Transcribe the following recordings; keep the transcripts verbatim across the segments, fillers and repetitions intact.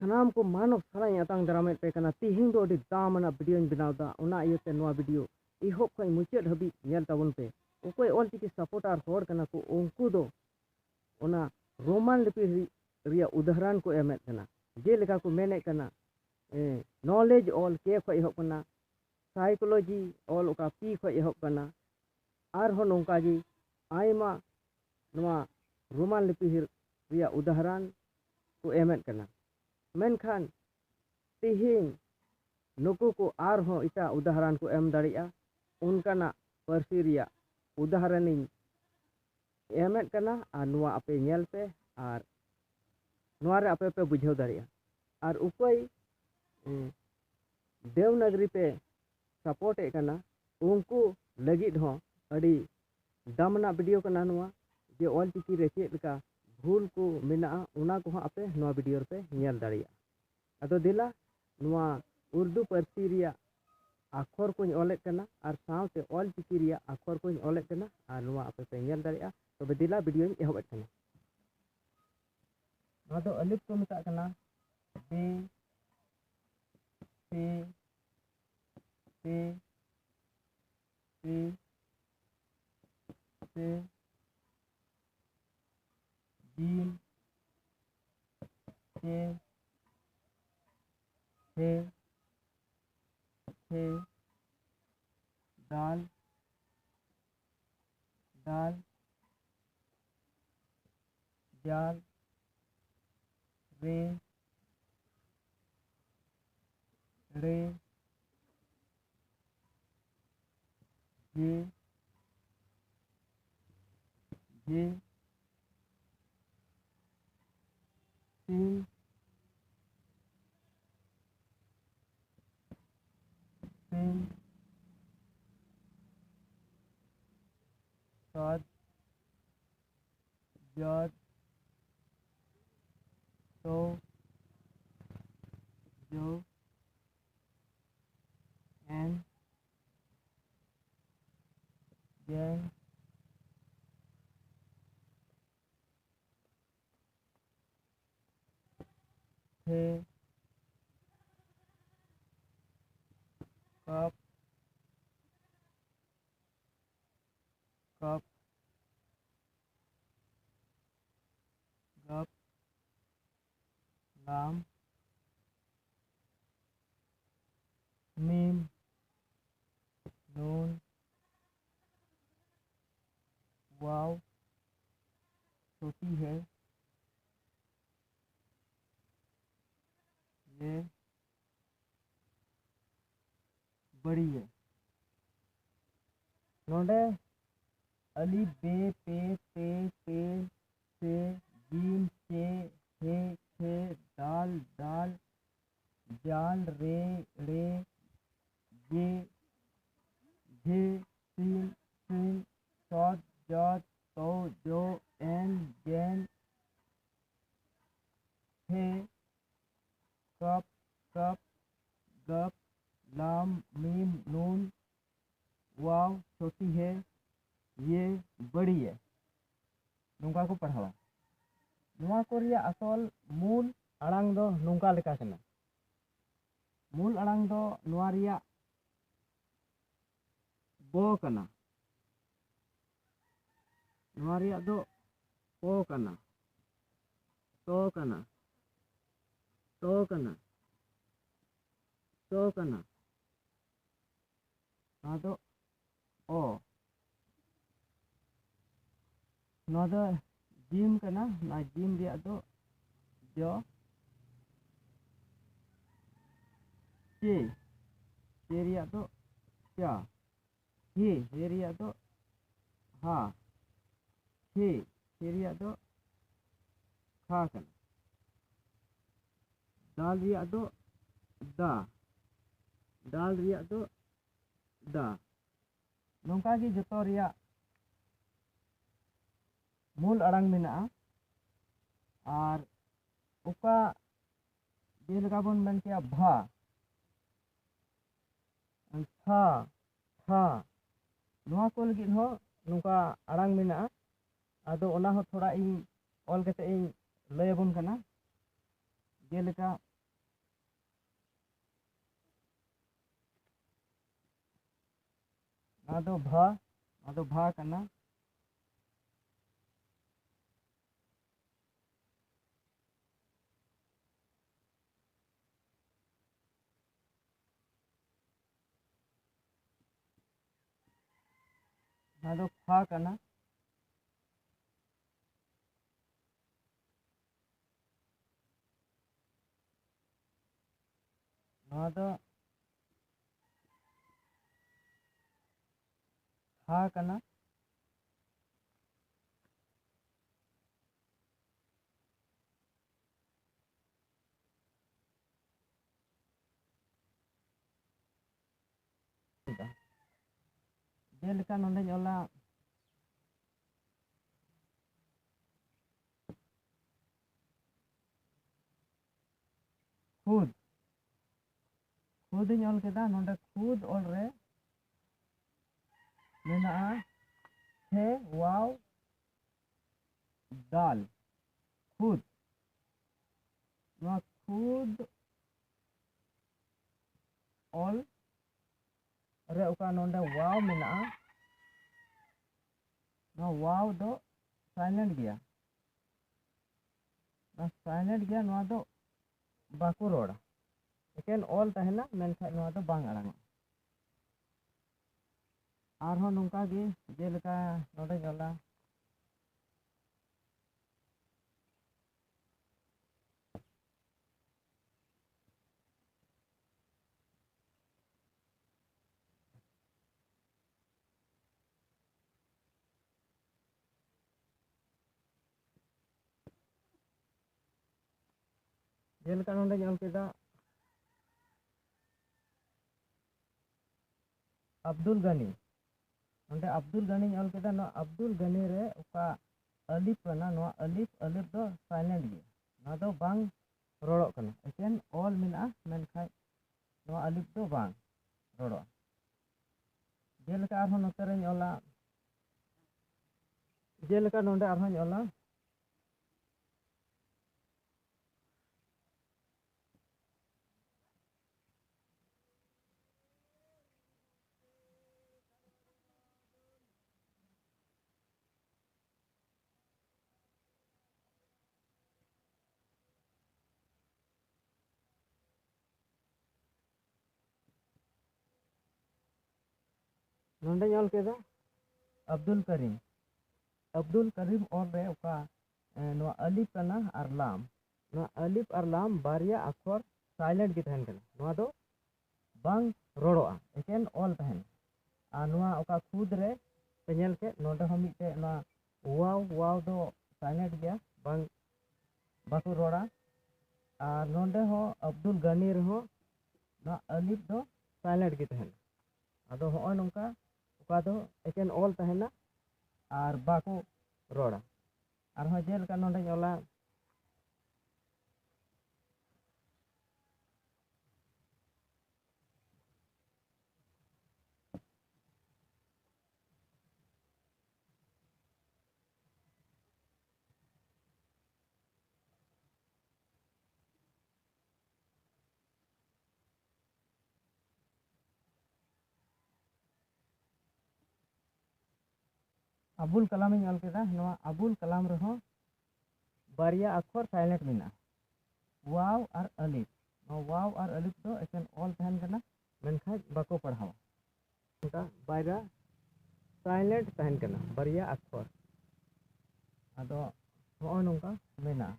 ᱥᱟᱱᱟᱢ ᱠᱚ ᱢᱟᱱᱚᱛ ᱥᱟᱞᱟᱜ ᱤᱧ ᱟᱛᱟᱝ ᱫᱟᱨᱟᱢᱮᱫ ᱯᱮ ᱠᱟᱱᱟ᱾ ᱛᱤᱦᱤᱧ ᱫᱚ ᱟᱹᱰᱤ ᱫᱟᱢ ᱟᱱᱟᱜ ᱵᱷᱤᱰᱤᱭᱳᱧ ᱵᱮᱱᱟᱣ ᱮᱫᱟ, ᱚᱱᱟ ᱤᱭᱟᱹᱛᱮ ᱱᱚᱣᱟ ᱵᱷᱤᱰᱤᱭᱳ ᱮᱦᱚᱵ ᱠᱷᱚᱱ ᱢᱩᱪᱟᱹᱫ ᱦᱟᱹᱵᱤᱡ ᱧᱮᱞ ᱛᱟᱵᱚᱱ ᱯᱮ᱾ ᱚᱠᱚᱭ ᱚᱞᱪᱤᱠᱤ ᱥᱟᱯᱳᱨᱴᱟᱨ ᱦᱚᱲ ᱠᱟᱱᱟ ᱠᱚ, ᱩᱱᱠᱩ ᱫᱚ ᱚᱱᱟ ᱨᱳᱢᱟᱱ ᱞᱤᱯᱤ ᱨᱮᱭᱟᱜ ᱩᱫᱟᱦᱚᱨᱚᱱ ᱠᱚ ᱮᱢᱮᱫ ᱠᱟᱱᱟ᱾ ᱡᱮᱞᱮᱠᱟ ᱠᱚ ᱢᱮᱱᱮᱫ ᱠᱟᱱᱟ, ᱱᱚᱞᱮᱡᱽ ᱚᱞ ᱠᱮ ᱠᱷᱚᱱ ᱮᱦᱚᱵ ᱠᱟᱱᱟ, ᱥᱟᱭᱠᱳᱞᱚᱡᱤ ᱚᱞ ᱚᱠᱟ ᱯᱤ ᱠᱷᱚᱱ ᱮᱦᱚᱵ ᱠᱟᱱᱟ, ᱟᱨᱦᱚᱸ ᱱᱚᱝᱠᱟ ᱜᱮ ᱟᱭᱢᱟ ᱱᱚᱣᱟ ᱨᱳᱢᱟᱱ ᱞᱤᱯᱤ ᱨᱮᱭᱟᱜ ᱩᱫᱟᱦᱚᱨᱚᱱ ᱠᱚ ᱮᱢᱮᱫ ᱠᱟᱱᱟ᱾ ᱢᱮᱱᱠᱷᱟᱱ ᱛᱮᱦᱮᱧ ᱱᱩᱠᱩ ᱠᱚ ᱟᱨᱦᱚᱸ ᱮᱴᱟᱜ ᱩᱫᱟᱦᱚᱨᱚᱱ ᱠᱚ ᱮᱢ ᱫᱟᱲᱮᱭᱟᱜᱼᱟ᱾ ᱚᱱᱠᱟᱱᱟᱜ ᱯᱟᱹᱨᱥᱤ ᱨᱮᱭᱟᱜ ᱩᱫᱟᱦᱚᱨᱚᱱᱤᱧ ᱮᱢᱮᱫ ᱠᱟᱱᱟ, ᱟᱨ ᱱᱚᱣᱟ ᱟᱯᱮ ᱧᱮᱞ ᱯᱮ, ᱟᱨ ᱱᱚᱣᱟ ᱨᱮ ᱟᱯᱮ ᱯᱮ ᱵᱩᱡᱷᱟᱹᱣ ᱫᱟᱲᱮᱭᱟᱜᱼᱟ᱾ ᱟᱨ ᱚᱠᱚᱭ, ᱮ, ᱫᱮᱣᱱᱟᱜᱽᱨᱤ ᱯᱮ ᱥᱟᱯᱳᱨᱴ ᱮᱫ ᱠᱟᱱᱟ, ᱩᱱᱠᱩ ᱞᱟᱹᱜᱤᱫ ᱦᱚᱸ ᱟᱹᱰᱤ ᱫᱟᱢ ᱨᱮᱱᱟᱜ ᱵᱷᱤᱰᱤᱭᱳ ᱠᱟᱱᱟ ᱱᱚᱣᱟ, ᱡᱮ ᱚᱞᱪᱤᱠᱤ ᱨᱮ ᱪᱮᱫ ᱞᱮᱠᱟ ᱵᱷᱩᱞ ᱠᱚ ᱢᱮᱱᱟᱜᱼᱟ, ᱚᱱᱟ ᱠᱚᱦᱚᱸ ᱟᱯᱮ ᱱᱚᱣᱟ ᱵᱷᱤᱰᱤᱭᱳ ᱨᱮᱯᱮ ᱧᱮᱞ ᱫᱟᱲᱮᱭᱟᱜᱼᱟ᱾ ᱟᱫᱚ ᱫᱮᱞᱟ, ᱱᱚᱣᱟ ᱩᱨᱫᱩ ᱯᱟᱹᱨᱥᱤ ᱨᱮᱭᱟᱜ ᱟᱠᱷᱚᱨ ᱠᱚᱧ ᱚᱞᱮᱫ ᱠᱟᱱᱟ ᱟᱨ ᱥᱟᱶᱛᱮ ᱚᱞᱪᱤᱠᱤ ᱨᱮᱭᱟᱜ ᱟᱠᱷᱚᱨ ᱠᱚᱧ ᱚᱞᱮᱫ ᱠᱟᱱᱟ, ᱟᱨ ᱱᱚᱣᱟ ᱟᱯᱮ ᱯᱮ ᱧᱮᱞ ᱫᱟᱲᱮᱭᱟᱜᱼᱟ᱾ ᱛᱚᱵᱮ ᱫᱮᱞᱟ, ᱵᱷᱤᱰᱤᱭᱳᱧ ᱮᱦᱚᱵᱮᱫ ᱠᱟᱱᱟ᱾ ᱱᱚᱣᱟ ᱫᱚ ᱟᱹᱞᱤᱯ ᱠᱚ ᱢᱮᱛᱟᱜ ᱠᱟᱱᱟ᱾ ᱵᱮ, ᱯᱮ, ᱯᱮ, ᱯᱮ, ᱯᱮ, ᱡᱤᱢ, ᱪᱮ, ᱦᱮ, ᱦᱮ, ᱫᱟᱞ, ᱫᱟᱞ, ᱡᱟᱞ, ᱨᱮ, ᱨᱮ, ᱡᱮ, ᱡᱮ, ᱥᱤᱧ, ᱥᱤᱧ, ᱥᱟᱫ, ᱡᱟᱫ, ᱛᱚ, ᱡᱚ, ᱮᱱ, ᱡᱮ, ᱠᱷᱮ, ᱠᱟᱯ, ᱠᱟᱯ, ᱜᱟᱯ, ᱞᱟᱢ, ᱢᱤᱢ, ᱱᱩᱱ, ᱣᱟᱣ, ᱪᱷᱳᱴᱤ ᱦᱮ, ᱭᱮ, ᱵᱟᱹᱲᱤᱭᱟᱹ᱾ ᱱᱚᱰᱮ ᱟᱹᱞᱤᱯ, ᱵᱮ, ᱯᱮ, ᱛᱮ, ᱯᱮ, ᱥᱮ, ᱡᱤᱢ, ᱪᱮ, ᱦᱮ, ᱠᱷᱮ, ᱫᱟᱞ, ᱰᱟᱞ, ᱡᱟᱞ, ᱨᱮ, ᱲᱮ, ᱡᱮ, ᱡᱷᱮ, ᱥᱤᱢ, ᱥᱤᱢ, ᱥᱚᱫ, ᱡᱚᱫ, ᱛᱚ, ᱡᱚ, ᱮᱱ, ᱡᱮᱱ, ᱦᱮ, ᱠᱟᱯ, ᱠᱟᱯ, ᱜᱟᱯ, ᱞᱟᱢ, ᱢᱤᱢ, ᱱᱩᱱ, ᱣᱟᱣ, ᱪᱷᱳᱴᱤ ᱦᱮ, ᱭᱮ, ᱵᱟᱹᱲᱤᱭᱮ᱾ ᱱᱚᱝᱠᱟ ᱠᱚ ᱯᱟᱲᱦᱟᱣᱟ᱾ ᱱᱚᱣᱟ ᱠᱚ ᱨᱮᱭᱟᱜ ᱟᱥᱚᱞ ᱢᱩᱞ ᱟᱲᱟᱝ ᱫᱚ ᱱᱚᱝᱠᱟ ᱞᱮᱠᱟ ᱠᱟᱱᱟ᱾ ᱢᱩᱞ ᱟᱲᱟᱝ ᱫᱚ ᱱᱚᱣᱟ ᱨᱮᱭᱟᱜ ᱵᱚ ᱠᱟᱱᱟ᱾ ᱱᱚᱣᱟ ᱨᱮᱭᱟᱜ ᱫᱚ ᱯᱚ ᱠᱟᱱᱟ, ᱛᱚ ᱠᱟᱱᱟ, ᱛᱚ ᱠᱟᱱᱟ, ᱛᱚ ᱠᱟᱱᱟ᱾ ᱱᱚᱣᱟ ᱫᱚ ᱚ᱾ ᱱᱚᱣᱟ ᱫᱚ ᱡᱤᱢ ᱠᱟᱱᱟ᱾ ᱱᱚᱣᱟ ᱡᱤᱢ ᱨᱮᱭᱟᱜ ᱫᱚ ᱡᱚ, ᱪᱮ, ᱪᱮ ᱨᱮᱭᱟᱜ ᱫᱚ ᱪᱟ, ᱦᱮ, ᱦᱮ ᱨᱮᱭᱟᱜ ᱫᱚ ᱦᱟ, ᱠᱷᱮ, ᱠᱷᱮ ᱨᱮᱭᱟᱜ ᱫᱚ ᱠᱷᱟ ᱠᱟᱱᱟ᱾ ᱫᱟᱞ ᱨᱮᱭᱟᱜ ᱫᱚ ᱫᱟ, ᱰᱟᱞ ᱨᱮᱭᱟᱜ ᱫᱚ ᱫᱟ᱾ ᱱᱚᱝᱠᱟ ᱜᱮ ᱡᱚᱛᱚ ᱨᱮᱭᱟᱜ ᱢᱩᱞ ᱟᱲᱟᱝ ᱢᱮᱱᱟᱜᱼᱟ᱾ ᱟᱨ ᱚᱠᱟ, ᱡᱮᱞᱮᱠᱟ ᱵᱚᱱ ᱢᱮᱱ ᱠᱮᱭᱟ ᱵᱷᱟ, ᱛᱷᱟ, ᱛᱷᱟ, ᱱᱚᱣᱟ ᱠᱚ ᱞᱟᱹᱜᱤᱫ ᱦᱚᱸ ᱱᱚᱝᱠᱟ ᱟᱲᱟᱝ ᱢᱮᱱᱟᱜᱼᱟ᱾ ᱟᱫᱚ ᱚᱱᱟ ᱦᱚᱸ ᱛᱷᱚᱲᱟ ᱤᱧ ᱚᱞ ᱠᱟᱛᱮ ᱤᱧ ᱞᱟᱹᱭ ᱟᱵᱚᱱ ᱠᱟᱱᱟ᱾ ᱡᱮᱞᱮᱠᱟ ᱱᱚᱣᱟ ᱫᱚ ᱵᱷᱟ, ᱱᱚᱣᱟ ᱫᱚ ᱵᱷᱟ ᱠᱟᱱᱟ᱾ ᱱᱚᱣᱟ ᱫᱚ ᱠᱷᱟ ᱠᱟᱱᱟ᱾ ᱱᱚᱣᱟ ᱫᱚ ᱠᱷᱟ ᱠᱟᱱᱟ᱾ ᱡᱮᱞᱮᱠᱟ ᱱᱚᱰᱮᱧ ᱚᱞᱟ ᱠᱷᱩᱫ᱾ ᱠᱷᱩᱫ ᱤᱧ ᱚᱞ ᱠᱮᱫᱟ᱾ ᱱᱚᱰᱮ ᱠᱷᱩᱫ ᱚᱞ ᱨᱮ ᱢᱮᱱᱟᱜᱼᱟ ᱠᱷᱮ ᱣᱟᱣ ᱫᱟᱞ, ᱠᱷᱩᱫ᱾ ᱱᱚᱣᱟ ᱠᱷᱩᱫ ᱚᱞ ᱨᱮ ᱚᱠᱟ ᱱᱚᱰᱮ ᱣᱟᱣ ᱢᱮᱱᱟᱜᱼᱟ, ᱱᱚᱣᱟ ᱣᱟᱣ ᱫᱚ ᱥᱟᱭᱞᱮᱱᱴ ᱜᱮᱭᱟ᱾ ᱱᱚᱣᱟ ᱥᱟᱭᱞᱮᱱᱴ ᱜᱮᱭᱟ, ᱱᱚᱣᱟ ᱫᱚ ᱵᱟᱠᱚ ᱨᱚᱲᱟ, ᱮᱠᱮᱱ ᱚᱞ ᱛᱟᱦᱮᱱᱟ, ᱢᱮᱱᱠᱷᱟᱱ ᱱᱚᱣᱟ ᱫᱚ ᱵᱟᱝ ᱟᱲᱟᱝᱚᱜᱼᱟ᱾ ᱟᱨᱦᱚᱸ ᱱᱚᱝᱠᱟ ᱜᱮ, ᱡᱮᱞᱮᱠᱟ ᱱᱚᱰᱮᱧ ᱚᱞᱟ ᱡᱮᱞᱮᱠᱟ ᱱᱚᱰᱮᱧ ᱚᱞ ᱠᱮᱫᱟ ᱟᱵᱫᱩᱞ ᱜᱟᱱᱤ᱾ ᱱᱚᱰᱮ ᱟᱵᱫᱩᱞ ᱜᱟᱱᱤᱧ ᱚᱞ ᱠᱮᱫᱟ᱾ ᱱᱚᱣᱟ ᱟᱵᱫᱩᱞ ᱜᱟᱱᱤ ᱨᱮ ᱚᱠᱟ ᱟᱞᱤᱯ ᱠᱟᱱᱟ, ᱱᱚᱣᱟ ᱟᱞᱤᱯ, ᱟᱞᱤᱯ ᱫᱚ ᱥᱟᱭᱞᱮᱱᱴ ᱜᱮᱭᱟ, ᱱᱚᱣᱟ ᱫᱚ ᱵᱟᱝ ᱨᱚᱲᱚᱜ ᱠᱟᱱᱟ, ᱮᱠᱮᱱ ᱚᱞ ᱢᱮᱱᱟᱜᱼᱟ, ᱢᱮᱱᱠᱷᱟᱱ ᱱᱚᱣᱟ ᱟᱞᱤᱯ ᱫᱚ ᱵᱟᱝ ᱨᱚᱲᱚᱜᱼᱟ᱾ ᱡᱮᱞᱮᱠᱟ ᱟᱨᱦᱚᱸ ᱱᱚᱛᱮ ᱨᱮᱧ ᱚᱞᱟ, ᱡᱮᱞᱮᱠᱟ ᱱᱚᱰᱮ ᱟᱨᱦᱚᱸᱧ ᱚᱞᱟ ᱱᱚᱰᱮᱧ ᱚᱞ ᱠᱮᱫᱟ ᱟᱵᱫᱩᱞ ᱠᱟᱨᱤᱢ᱾ ᱟᱵᱫᱩᱞ ᱠᱟᱨᱤᱢ ᱚᱞ ᱨᱮ ᱚᱠᱟ, ᱮ, ᱱᱚᱣᱟ ᱟᱞᱤᱯ ᱠᱟᱱᱟ ᱟᱨ ᱞᱟᱢ, ᱱᱚᱣᱟ ᱟᱞᱤᱯ ᱟᱨ ᱞᱟᱢ ᱵᱟᱨᱭᱟ ᱟᱠᱷᱚᱨ ᱥᱟᱭᱞᱮᱱᱴ ᱜᱮ ᱛᱟᱦᱮᱱ ᱠᱟᱱᱟ, ᱱᱚᱣᱟ ᱫᱚ ᱵᱟᱝ ᱨᱚᱲᱚᱜᱼᱟ, ᱮᱠᱮᱱ ᱚᱞ ᱛᱟᱦᱮᱱᱟ᱾ ᱟᱨ ᱱᱚᱣᱟ ᱚᱠᱟ ᱠᱷᱩᱫ ᱨᱮ ᱯᱮ ᱧᱮᱞ ᱠᱮᱫ, ᱱᱚᱰᱮ ᱦᱚᱸ ᱢᱤᱫᱴᱮᱡ ᱱᱚᱣᱟ ᱣᱟᱣ, ᱣᱟᱣ ᱫᱚ ᱥᱟᱭᱞᱮᱱᱴ ᱜᱮᱭᱟ, ᱵᱟᱝ, ᱵᱟᱠᱚ ᱨᱚᱲᱟ᱾ ᱟᱨ ᱱᱚᱰᱮ ᱦᱚᱸ ᱟᱵᱫᱩᱞ ᱜᱟᱱᱤ ᱨᱮᱦᱚᱸ ᱱᱚᱣᱟ ᱟᱞᱤᱯ ᱫᱚ ᱥᱟᱭᱞᱮᱱᱴ ᱜᱮ ᱛᱟᱦᱮᱱᱟ᱾ ᱟᱫᱚ ᱦᱚᱸᱜᱼᱚᱭ ᱱᱚᱝᱠᱟ ᱚᱠᱟ ᱫᱚ ᱮᱠᱮᱱ ᱚᱞ ᱛᱟᱦᱮᱱᱟ ᱟᱨ ᱵᱟᱠᱚ ᱨᱚᱲᱟ᱾ ᱟᱨᱦᱚᱸ ᱡᱮᱞᱮᱠᱟ ᱱᱚᱰᱮᱧ ᱚᱞᱟ, ᱟᱵᱩᱞ ᱠᱟᱞᱟᱢ ᱤᱧ ᱚᱞ ᱠᱮᱫᱟ᱾ ᱱᱚᱣᱟ ᱟᱵᱩᱞ ᱠᱟᱞᱟᱢ ᱨᱮᱦᱚᱸ ᱵᱟᱨᱭᱟ ᱟᱠᱷᱚᱨ ᱥᱟᱭᱞᱮᱱᱴ ᱢᱮᱱᱟᱜᱼᱟ, ᱣᱟᱣ ᱟᱨ ᱟᱞᱤᱯ᱾ ᱱᱚᱣᱟ ᱣᱟᱣ ᱟᱨ ᱟᱞᱤᱯ ᱫᱚ ᱮᱠᱮᱱ ᱚᱞ ᱛᱟᱦᱮᱱ ᱠᱟᱱᱟ, ᱢᱮᱱᱠᱷᱟᱱ ᱵᱟᱠᱚ ᱯᱟᱲᱦᱟᱣᱟ᱾ ᱚᱱᱠᱟ ᱵᱟᱨᱭᱟ ᱥᱟᱭᱞᱮᱱᱴ ᱛᱟᱦᱮᱱ ᱠᱟᱱᱟ, ᱵᱟᱨᱭᱟ ᱟᱠᱷᱚᱨ᱾ ᱟᱫᱚ ᱦᱚᱸᱜᱼᱚᱭ ᱱᱚᱝᱠᱟ ᱢᱮᱱᱟᱜᱼᱟ᱾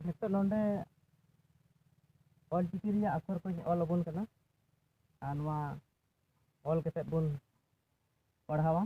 ᱱᱤᱛᱚᱜ ᱱᱚᱰᱮ ᱚᱞᱪᱤᱠᱤ ᱨᱮᱭᱟᱜ ᱟᱠᱷᱚᱨ ᱠᱚᱧ ᱚᱞ ᱟᱵᱚᱱ ᱠᱟᱱᱟ, ᱟᱨ ᱱᱚᱣᱟ ᱚᱞ ᱠᱟᱛᱮᱫ ᱵᱚᱱ ᱯᱟᱲᱦᱟᱣᱟ᱾